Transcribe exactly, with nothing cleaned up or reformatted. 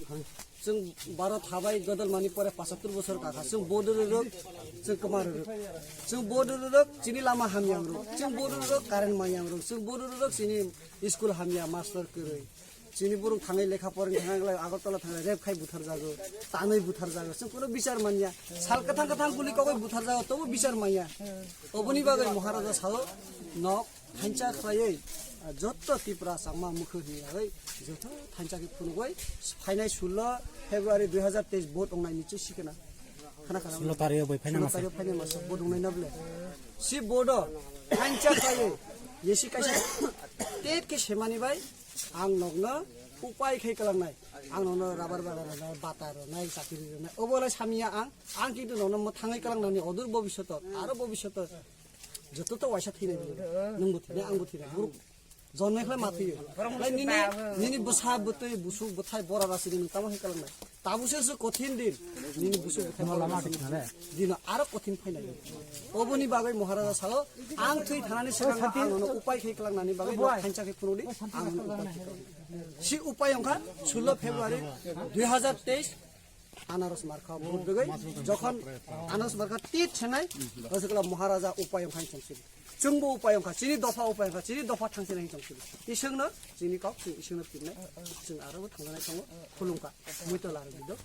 Chwng Bharat habai godol mani pore pachattor bosor kakha. Chwng vote rwrwk, chwng kwma rwrwk. Chwng vote rwrwk, chini lama hamya rwrwk. Chwng vote rwrwk, current maya rwrwk. Chwng vote rwrwk, chini school hamya, master kwrwi. Chini borok thangwi lekha poreng thangwi Agartala thangwi rape khai buthar jago, tanwi buthar jago. Chwng kuno bichar manya. Sal kwthang kwthang guli kogwi buthar jago, tobo bichar manya. Oboni bagwi Maharaja sao nok thansa khlaiwi, ah, joto Tipra Changma mukhu hinwi joto thansa khe phunugwi phainai sullo February dui hazar teis vote ongnaini chwng sikena. Khana khana. Sullo tario bai phainai masa. Sullo tario phainai masa vote ongnaina bole. Si vote o thansa khlaiwi yesi kaisa tet khe semani bai ang nokno upai khai kalangnai. Ang nokno rabar bara rwnai, bata rwnai, chakri rwnai. Obolai samya ang, ang kintu nokno mwthangwi kalangnani odur bobishoto, aro bobishoto. Joto to waisa thwinai bini. Nwngbo thwinai, angbo thwinai. Borok jonmai khlai ma thwiyo. Lai nini, nini bwsa bwtwi, busuk bwthai bora rasi nini tamo hai kalangnai. Tabuk se se kothin din. Nini busuk bwthai bora rasi nini dino aro kothin phainai. Oboni bagwi Maharaja sao, ang thwi thanani swkang ang nono upai khai kalangnani bagwi nok thansa khai phunukdi, ang nono upai khai kalangnai. Si upai wngkha sullo February dui hazar teis, Anaros markha vote rwgwi jokhon Anaros markha tit senai, rosokla Maharaja upai wngkha chwng sidi. Chwngbo upai wngkha, chini dopha upai wngkha, chini dopha thangsinai chwng sidi. Iswngno chini kok chwng iswngno pirnai, chwng aro bo thangjanai tongo, khulumkha, muitu larwgwi do.